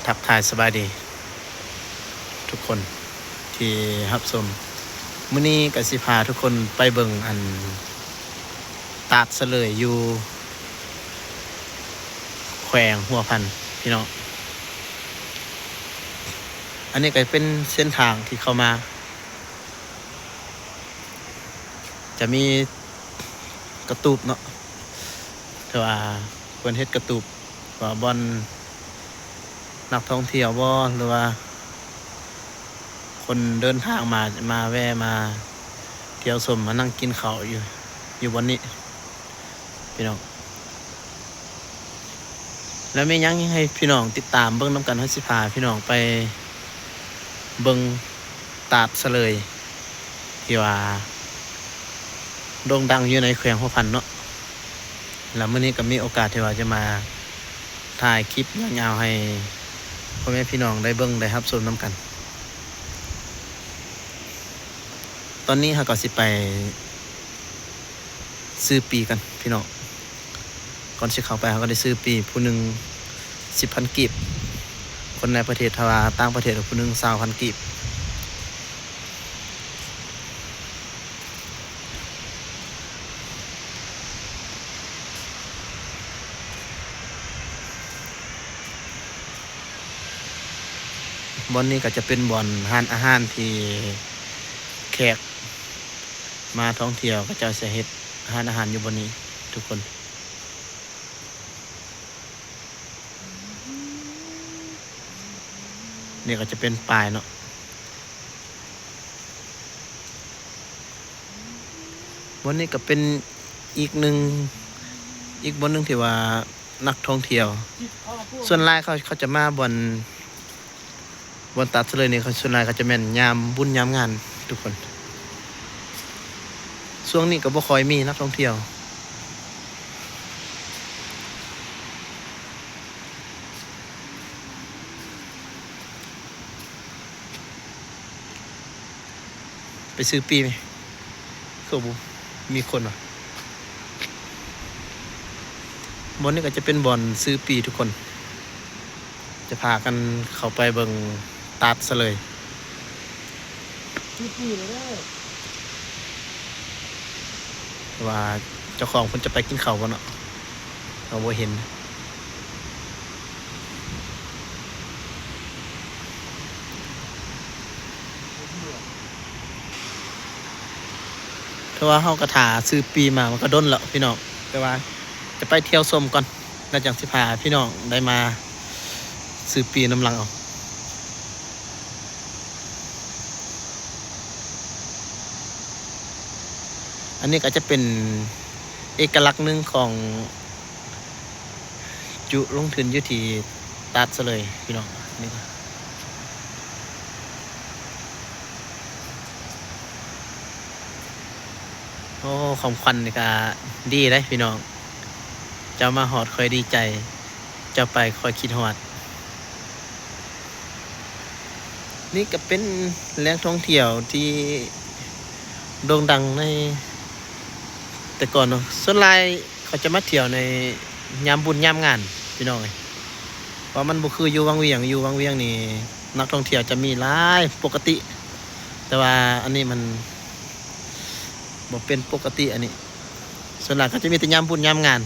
ທັກທາຍສະບາຍດີທຸກຄົນທີ່ຮັບຊົມ. ມື້ນີ້ກໍຊິພາທຸກຄົນໄປເບິ່ງອັນຕາດສະເຫຼີຍຢູ່ແຂວງຫົວພັນພີ່ນ້ອງ. ອັນນີ້ກໍເປັນເສັ້ນທາງທີ່ເຂົ້າມາ ຈະມີກະຕູບເນາະ ແຕ່ວ່າເພິ່ນເຮັດກະຕູບວ່າບ່ອນນັກທ່ອງທ່ຽວບໍ ຫຼືວ່າຄົນເດີນທາງມາ ມາແວ່ມາທ່ຽວຊົມ ມານັ່ງກິນເຂົ້າຢູ່ ຢູ່ບ່ອນນີ້ ພີ່ນ້ອງ. ແລ້ວມີຫຍັງໃຫ້ພີ່ນ້ອງຕິດຕາມເບິ່ງນຳກັນ, ເຮົາຊິພາພີ່ນ້ອງໄປເບິ່ງຕາດສະເຫຼີຍ ທີ່ວ່າໂດ່ງດັງຢູ່ໃນແຂວງຫົວພັນເນາະ. ແລ້ວມື້ນີ້ກໍມີໂອກາດທີ່ວ່າຈະມາຖ່າຍຄລິບຍາວໆໃຫ້ພໍ່ແມ່ພີ່ນ້ອງໄດ້ເບິ່ງໄດ້ຮັບຊົມນຳກັນ. ຕອນນີ້ເຮົາກໍຊິໄປ ຊື້ປີ້ກັນພີ່ນ້ອງ. ກ່ອນຊິເຂົ້າໄປ ເຮົາກໍໄດ້ຊື້ປີ້ຜູ້ໜຶ່ງສິບພັນກີບ, ຄົນໃນປະເທດ, ຖ້າວ່າຕ່າງປະເທດ ຜູ້ໜຶ່ງຊາວພັນກີບ. ບ່ອນນີ້ກໍຈະເປັນບ່ອນຮ້ານອາຫານທີ່ແຂກມາທ່ອງທ່ຽວ ເຂົາເຈົ້າຈະເຮັດຮ້ານອາຫານຢູ່ບ່ອນນີ້ທຸກຄົນ. ນີ້ກໍຈະເປັນປ້າຍເນາະ. ບ່ອນນີ້ກໍເປັນອີກໜຶ່ງ ອີກບ່ອນໜຶ່ງທີ່ວ່ານັກທ່ອງທ່ຽວ ສ່ວນຫຼາຍເຂົາ ເຂົາຈະມາບ່ອນ ບ່ອນຕາດສະເຫຼີຍນີ້ ເຂົາ ສ່ວນຫຼາຍເຂົາຈະແມ່ນຍາມບຸນຍາມງານທຸກຄົນ. ຊ່ວງນີ້ກໍບໍ່ຄ່ອຍມີນັກທ່ອງທ່ຽວ. ໄປຊື້ປີ້ ຄືບໍ່ມີຄົນວະ. ບ່ອນນີ້ກໍຈະເປັນບ່ອນຊື້ປີ້ທຸກຄົນ. ຈະພາກັນເຂົ້າໄປເບິ່ງຕາດສະເຫຼີຍ ຊື້ປີ້ເລີຍເດີ ວ່າເຈົ້າຂອງເພິ່ນຈະໄປກິນເຂົ້າບໍ່ເນາະ. ເຮົາບໍ່ເຫັນ ເພາະວ່າເຮົາກໍຖ້າຊື້ປີ້ມາ ມັນກໍດົນແລ້ວພີ່ນ້ອງ, ແຕ່ວ່າຈະໄປທ່ຽວຊົມກ່ອນ ແລ້ວຈັ່ງຊິພາພີ່ນ້ອງໄດ້ມາຊື້ປີ້ນຳຫຼັງເອົາ. ອັນນີ້ກໍຈະເປັນເອກະລັກໜຶ່ງຂອງຈຸລົງທຶນຢູ່ທີ່ຕາດສະເຫຼີຍພີ່ນ້ອງ. ນີ້ ໂອ້ ຂອງຂວັນນີ້ກະດີເດ້ພີ່ນ້ອງ, ເຈົ້າມາຮອດຂ້ອຍດີໃຈ, ເຈົ້າໄປຂ້ອຍຄິດຮອດ. ນີ້ກະເປັນແຫຼ່ງທ່ອງທ່ຽວທີ່ໂດ່ງດັງໃນແຕ່ກ່ອນເນາະ, ສ່ວນຫຼາຍເຂົາຈະມາທ່ຽວໃນຍາມບຸນຍາມງານພີ່ນ້ອງເອີຍ, ເພາະມັນບໍ່ຄືຢູ່ວັງວຽງ, ຢູ່ວັງວຽງນີ້ ນັກທ່ອງທ່ຽວຈະມີຫຼາຍປົກກະຕິ, ແຕ່ວ່າອັນນີ້ມັນບໍ່ເປັນປົກກະຕິ. ອັນນີ້ສ່ວນຫຼາຍເຂົາຈະມີແຕ່ຍາມບຸນຍາມງານ,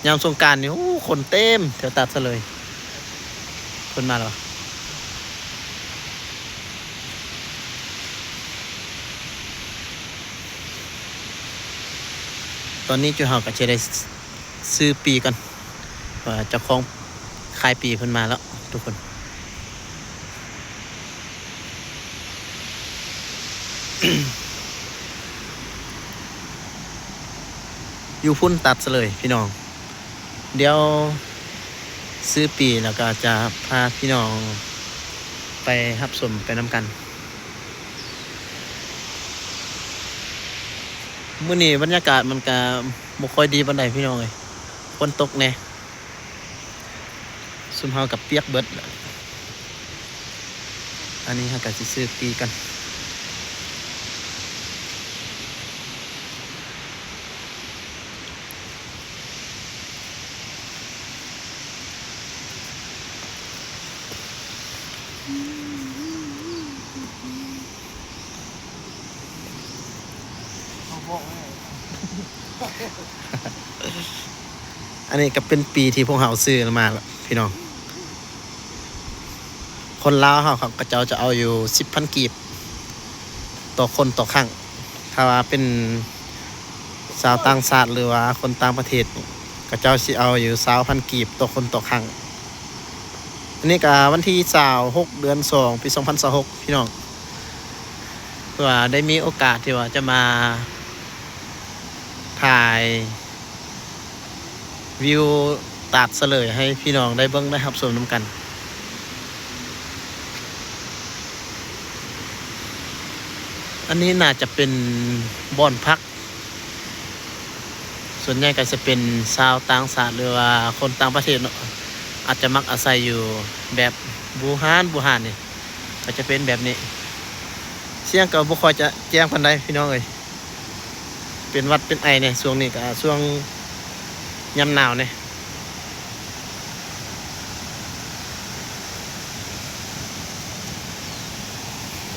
ຍາມສົງການນີ້ ໂອ້ ຄົນເຕັມແຖວຕາດສະເຫຼີຍ. ເພິ່ນມາແລ້ວ. ຕອນນີ້ຈຸເຮົາກໍຈະໄດ້ຊື້ປີ້ກ່ອນ ວ່າເຈົ້າຂອງຂາຍປີ້ເພິ່ນມາແລ້ວທຸກຄົນ. ຢູ່ພຸ້ນຕາດສະເຫຼີຍພີ່ນ້ອງ. ດຽວຊື້ປີ້ແລ້ວກໍຈະພາພີ່ນ້ອງໄປຮັບຊົມໄປນຳກັນ. ມື້ນີ້ບັນຍາກາດມັນກະບໍ່ຄ່ອຍດີປານໃດພີ່ນ້ອງເອີຍ, ຝົນຕົກແດ່. ຊຸມເຮົາກໍປຽກເບິດ. ອັນນີ້ເຮົາກໍຊິຊື້ປີ້ກ່ອນ. ເ ເຂົາບອກແລ້ວ ອັນນີ້ກໍເປັນປີທີ່ພວກເຮົາຊື້ມາແລ້ວພີ່ນ້ອງ. ຄົນລາວເຮົາ ເຂົາເຈົ້າຈະເອົາຢູ່ສິບພັນກີບຕໍ່ຄົນຕໍ່ຄັ້ງ. ຖ້າວ່າເປັນຊາວຕ່າງຊາດ ຫຼືວ່າຄົນຕ່າງປະເທດນີ້ ເຂົາເຈົ້າຊິເອົາຢູ່ຊາວພັນກີບຕໍ່ຄົນຕໍ່ຄັ້ງ. ອັນນີ້ກໍວັນທີຊາວຫົກ ເດືອນສອງ ປີສອງພັນຊາວຫົກ ພີ່ນ້ອງ. ເພື່ອໄດ້ມີໂອກາດທີ່ວ່າຈະມາຖ່າຍວິວຕາດສະເຫຼີຍໃຫ້ພີ່ນ້ອງໄດ້ເບິ່ງໄດ້ຮັບຊົມນຳກັນ. ອັນນີ້ໜ້າຈະເປັນບ່ອນພັກ ສ່ວນໃຫຍ່ກໍຈະເປັນຊາວຕ່າງຊາດ ຫຼືວ່າຄົນຕ່າງປະເທດເນາະ ອາດຈະມັກອາໄສຢູ່ແບບບູຮານ ບູຮານນີ້ ກໍຈະເປັນແບບນີ້. ສຽງກໍບໍ່ຄ່ອຍຈະແຈ້ງປານໃດພີ່ນ້ອງເອີຍ ເປັນຫວັດເປັນໄອແດ່ ຊ່ວງນີ້ກໍຊ່ວງຍາມໜາວແດ່.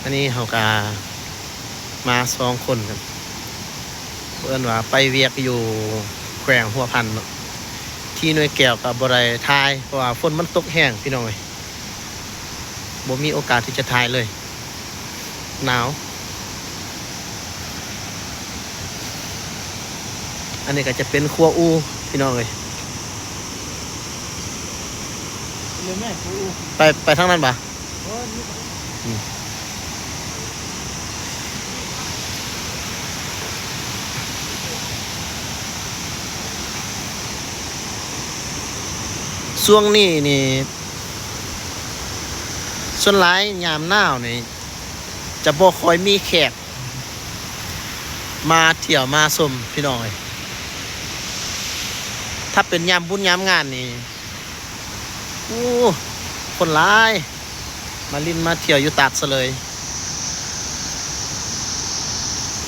ອັນນີ້ເຮົາກະມາສອງຄົນກັນ ເອີ້ນວ່າໄປວຽກຢູ່ແຂວງຫົວພັນເນາະ ທີ່ໜ່ວຍແກ້ວກະບໍ່ໄດ້ຖ່າຍ ເພາະວ່າຝົນມັນຕົກແຮງພີ່ນ້ອງເອີຍ ບໍ່ມີໂອກາດທີ່ຈະຖ່າຍເລີຍ ໜາວ. ອັນນີ້ກໍຈະເປັນຄົວອູ່ພີ່ນ້ອງເອີຍ ເລີຍແມ່ຄົວອູ່ ໄປ ໄປທາງນັ້ນບະ? ໂອ້ຍ ອືມ ຊ່ວງນີ້ນີ້ ສ່ວນຫຼາຍຍາມໜາວນີ້ ຈະບໍ່ຄ່ອຍມີແຂກມາທ່ຽວມາຊົມພີ່ນ້ອງເອີຍ. ຖ້າເປັນຍາມບຸນຍາມງານນີ້ ໂອ້ ຄົນຫຼາຍ ມາຫຼິ້ນມາທ່ຽວຢູ່ຕາດສະເຫຼີຍ.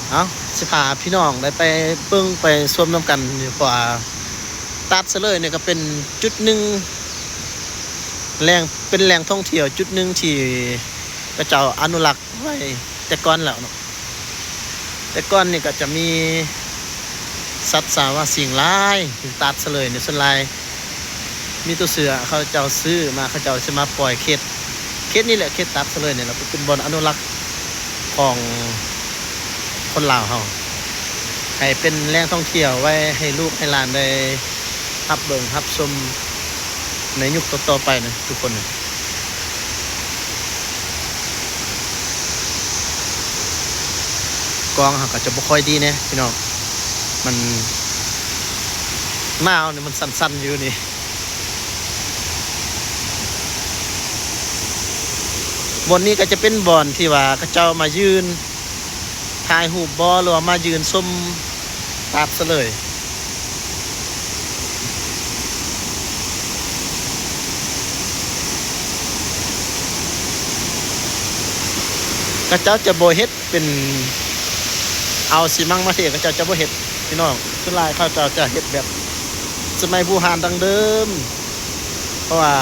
ເອົ້າ ຊິພາພີ່ນ້ອງໄດ້ໄປເບິ່ງໄປຊົມນຳກັນຢູ່ ເພາະວ່າຕາດສະເຫຼີຍນີ້ກໍເປັນຈຸດໜຶ່ງ ແຫຼ່ງ ເປັນແຫຼ່ງທ່ອງທ່ຽວຈຸດໜຶ່ງທີ່ເຂົາເຈົ້າອະນຸລັກໄວ້ແຕ່ກ່ອນແລ້ວເນາະ. ແຕ່ກ່ອນນີ້ກໍຈະມີສັດສາວາສິ່ງຫຼາຍ ຢູ່ຕາດສະເຫຼີຍນີ້ສ່ວນຫຼາຍ ມີແຕ່ເສືອ ເຂົາເຈົ້າຊື້ມາ ເຂົາເຈົ້າຊິມາປ່ອຍເຂດ ເຂດນີ້ແຫຼະ ເຂດຕາດສະເຫຼີຍນີ້ແຫຼະ ເປັນບ່ອນອະນຸລັກຂອງຄົນລາວເຮົາ ໃຫ້ເປັນແຫຼ່ງທ່ອງທ່ຽວໄວ້ໃຫ້ລູກໃຫ້ຫຼານໄດ້ຮັບເບິ່ງຮັບຊົມໃນຍຸກຕໍ່ໆໄປນະທຸກຄົນ. ກ້ອງເຮົາກໍຈະບໍ່ຄ່ອຍດີແດ່ພີ່ນ້ອງ ມັນ ໜາວນີ້ມັນສັ່ນໆຢູ່ນີ້. ບ່ອນນີ້ກໍຈະເປັນບ່ອນທີ່ວ່າເຂົາເຈົ້າມາຢືນຖ່າຍຮູບບໍ ຫຼືວ່າມາຢືນຊົມຕາດສະເຫຼີຍ. ເຂົາເຈົ້າຈະບໍ່ເຮັດເປັນ ເອົາຊີມັງມາເທ ເຂົາເຈົ້າຈະບໍ່ເຮັດພີ່ນ້ອງ. ສ່ວນຫຼາຍເຂົາເຈົ້າຈະເຮັດແບບສະໄໝບູຮານດັ້ງເດີມ ເພາະວ່າ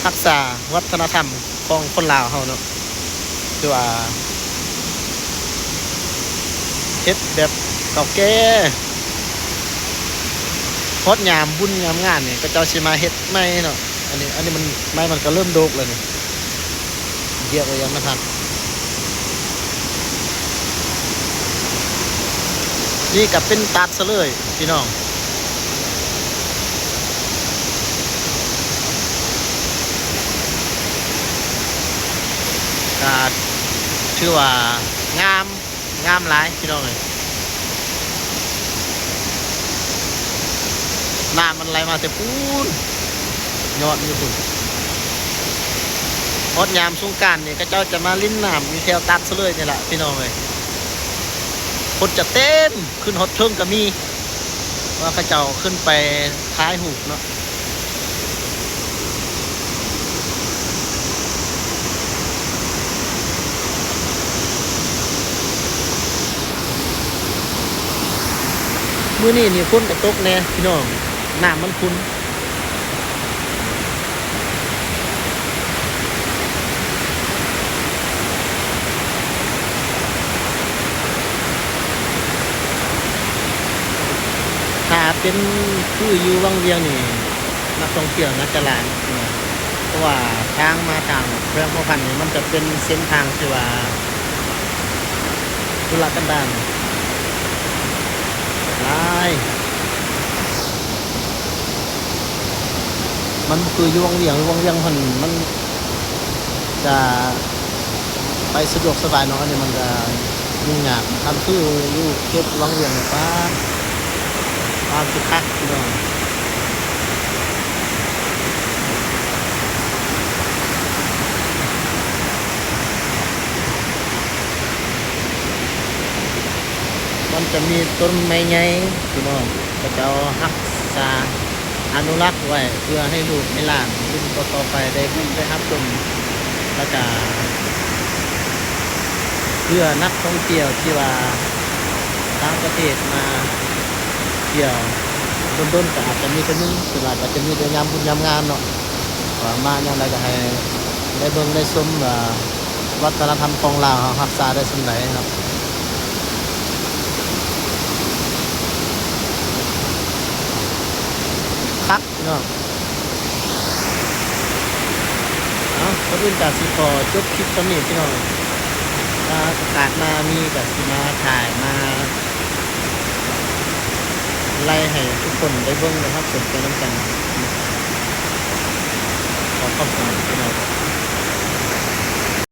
ຮັກສາວັດທະນະທຳຂອງຄົນລາວເຮົາເນາະ ຄືວ່າເຮັດແບບເກົ່າແກ່. ຮອດຍາມບຸນຍາມງານນີ້ ເຂົາເຈົ້າຊິມາເຮັດໃໝ່ເນາະ. ອັນນີ້ ອັນນີ້ມັນ ໄມ້ມັນກໍເລີ່ມໂດກແລ້ວນີ້ ຢຽບໄວ້ຢ່າງມັນຫັກ. ນີ້ກໍເປັນຕາດສະເຫຼີຍພີ່ນ້ອງ ກໍຖືວ່າງາມ ງາມຫຼາຍພີ່ນ້ອງເອີຍ. ນ້ຳມັນໄຫຼມາແຕ່ພຸ້ນ ຍອດຢູ່ພຸ້ນ. ຮອດຍາມສົງການນີ້ ເຂົາເຈົ້າຈະມາຫຼິ້ນນ້ຳຢູ່ແຖວຕາດສະເຫຼີຍນີ້ລະພີ່ນ້ອງເອີຍ. ຄົນຈະເຕັມ ຂຶ້ນຮອດເທິງກໍມີ ວ່າເຂົາເຈົ້າຂຶ້ນໄປຖ່າຍຮູບເນາະ. ມື້ນີ້ນີ້ຝົນກໍຕົກແດ່ພີ່ນ້ອງ ນ້ຳມັນຂຸ່ນ. ເປັນຄືຢູ່ວັງວຽງນີ້ ນັກທ່ອງທ່ຽວໜ້າຈະຫຼາຍເນາະ ເພາະວ່າທາງມາທາງແຂວງຫົວພັນນີ້ ມັນຈະເປັນເສັ້ນທາງທີ່ວ່າທຸລະກັນດານຫຼາຍ. ມັນບໍ່ຄືຢູ່ວັງວຽງ, ຢູ່ວັງວຽງຫັ້ນມັນຈະ ໄປສະດວກສະບາຍເນາະ, ອັນນີ້ມັນກະຫຍຸ້ງຍາກ. ຄັນຄືຢູ່ເຂດວັງວຽງນີ້ ປາດ ປາດຄືຄັກພີ່ນ້ອງ. ມັນຈະມີຕົ້ນໄມ້ໃຫຍ່ພີ່ນ້ອງ, ເຂົາເຈົ້າຮັກສາ ອະນຸລັກໄວ້ ເພື່ອໃຫ້ລູກໃຫ້ຫຼານລຸ້ນຕໍ່ໆໄປໄດ້ເບິ່ງໄດ້ຮັບຊົມ, ແລ້ວກະເພື່ອນັກທ່ອງທ່ຽວທີ່ວ່າຕ່າງປະເທດມາທ່ຽວດົນໆ ກໍອາດຈະມີເທື່ອໜຶ່ງ, ສ່ວນຫຼາຍກໍຈະມີແຕ່ຍາມບຸນຍາມງານເນາະ, ວ່າມາຍາມໃດກໍໃຫ້ໄດ້ເບິ່ງໄດ້ຊົມວ່າ ວັດທະນະທຳຂອງລາວເຮົາຮັກສາໄດ້ສ່ຳໃດເນາະ. ຄັກພີ່ນ້ອງ. ເອົາ ກ່ອນອື່ນກະຊິຂໍຈົບຄລິບສ່ຳນີ້ພີ່ນ້ອງ, ຖ້າໂອກາດໜ້າມີກະຊິມາຖ່າຍມາໄລ່ໃຫ້ທຸກຄົນໄດ້ເບິ່ງໄດ້ຮັບຊົມໄປນຳກັນ. ຂໍຂອບໃຈພີ່ນ້ອງ.